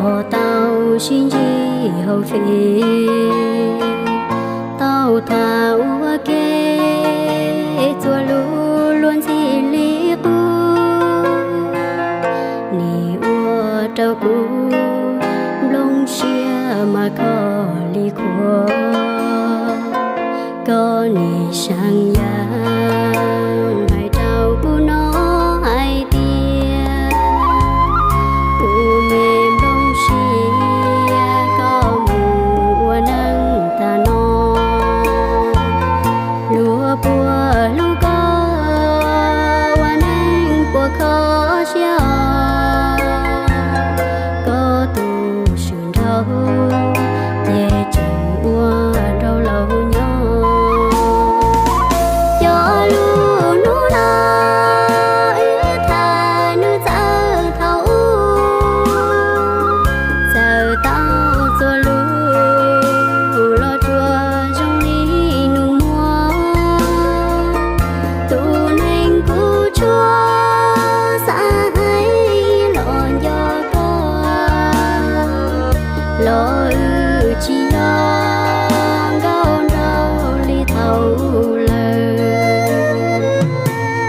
Tau sib ntsib hauv Fev, tau tham ua ke txhua lus luag ntxhi li qub. Nim ua rau kuv nplooj siab mas kho li qhuav. Koj nim seev yam hais rau kuv hnov hais tias, kuv me nplooj siab koj mus ua neej tag no. Luag puas hlub koj ua neej puas kho siab os. Koj tus swm nraug ces tseem ua rau laus nyob. Cov lus hnub no wb tham nws txawv thaum ub, txawv tau txhua lus los tsuas zoo li nus muag. Tus neeg kuv tshua xav hais los nco koj, los wb tsis yog nkauj nraug li thaum lawm.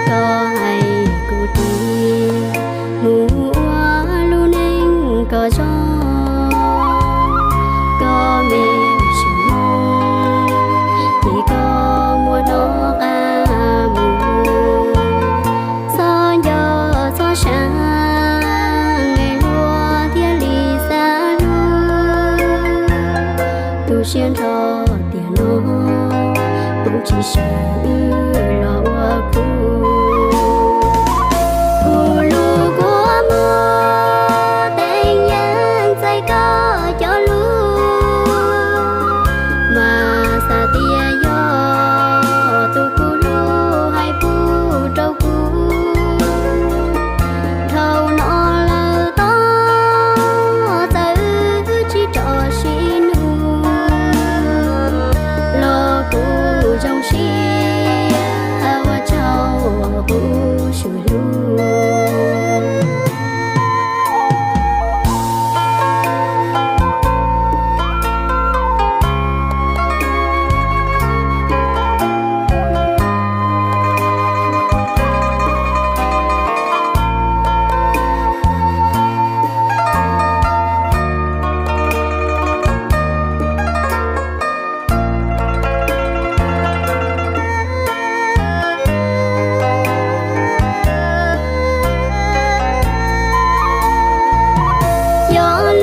Koj hais kuv tig mus ua lub neej kom zoo, koj me sim mus, ces koj muab hnov qab mus. Txhob nco txhob seev, luag thiaj li xav hlub. Tu siab nrho tiam no, kuv tsis seev wb los ua khub. Kuv lub kua muag teeb yeeb txais koj cov lus, mas xav tias yog tus kuv hlub hais pub rau kuv. Dhau no lawm tod txawm tsis rov sib nug, los kuv zoo siab ua tsaug kuv swm hlub. Yog